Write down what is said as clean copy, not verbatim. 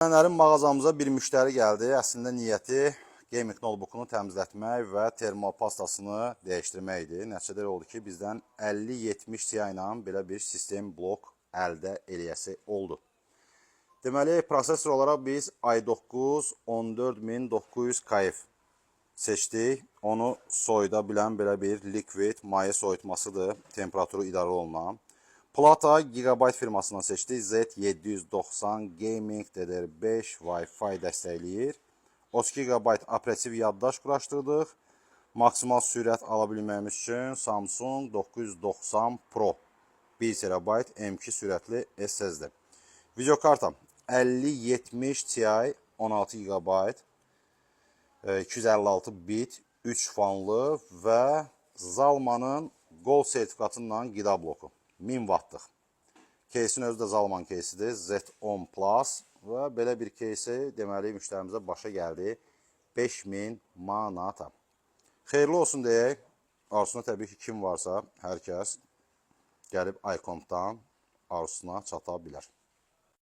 Günlərin mağazamıza bir müştəri gəldi. Əslində niyyəti gaming notebookunu təmizlətmək və termopastasını dəyişdirmək idi. Nəticədə elə oldu ki, bizdən 50-70 Ti ilə belə bir sistem blok əldə eləyəsi oldu. Deməli, prosesor olaraq biz i9 14900 KF seçdik. Onu soyuda bilən belə bir liquid maye soyutmasıdır, temperaturu idarə olunan. Plata Gigabyte firmasından seçdik. Z790 Gaming DDR5 Wi-Fi dəstəkləyir. 32 GB operativ yaddaş quraşdırdıq. Maksimal sürət ala bilməyimiz üçün Samsung 990 Pro 1 TB M2 sürətli SSD. Videokarta 5070 Ti 16 GB 256 bit 3 fanlı və Zalmanın Gold sertifikatı ilə qida bloku 1000 wattlıq. Кейsin özü də Zalman кейsidir. Z10 Plus və belə bir кейsi deməli müştərimizə başa gəldi 5000 manata. Xeyirli olsun deyək. Arzusuna təbii ki, kim varsa, hər kəs gəlib iCompdan arzusuna çata bilər.